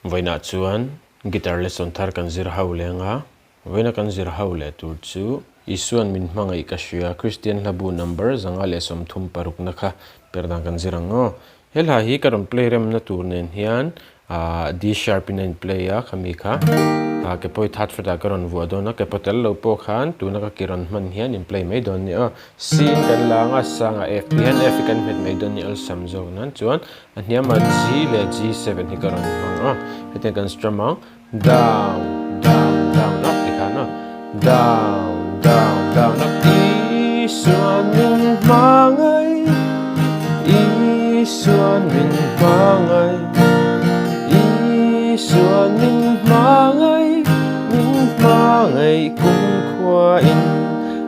Vawiinah chuan guitar lesson thar kan zir ho leng a, vawiina kan zir ho leh tur chu Isuan min hmangaih ka hria Kristian hlabu number 136 na kha per dan kan zir ang aw. He hla hi ka rawn play remna tur nen hian ahh D sharp in a in play a khami kha ah ke pawi third fret ah ka rawn vuah dawn a ke paw tel lo pawh khan tuna ka ki rawn hman hian in play mai dawn ni aw. C in kan la ang a sangah F ti hian F hi kan hmet mai dawn ni awlsam zawk nan chuan a hniamah G leh G7 hi ka rawn hmang a hetiang kan strum ang down down down up ti khan a down down down up Isuan min hmangai Isuan min hmangai Isuan min hmangai min hmangai kumkhua in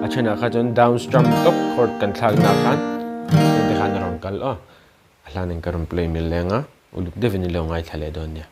a thenah kha chuan down strum tawp chord kan thlak na khan heng te khan a rawn kal aw a hlan in ka rawn play mil leng a uluk deuhin i lo ngaithla leh dawn nia.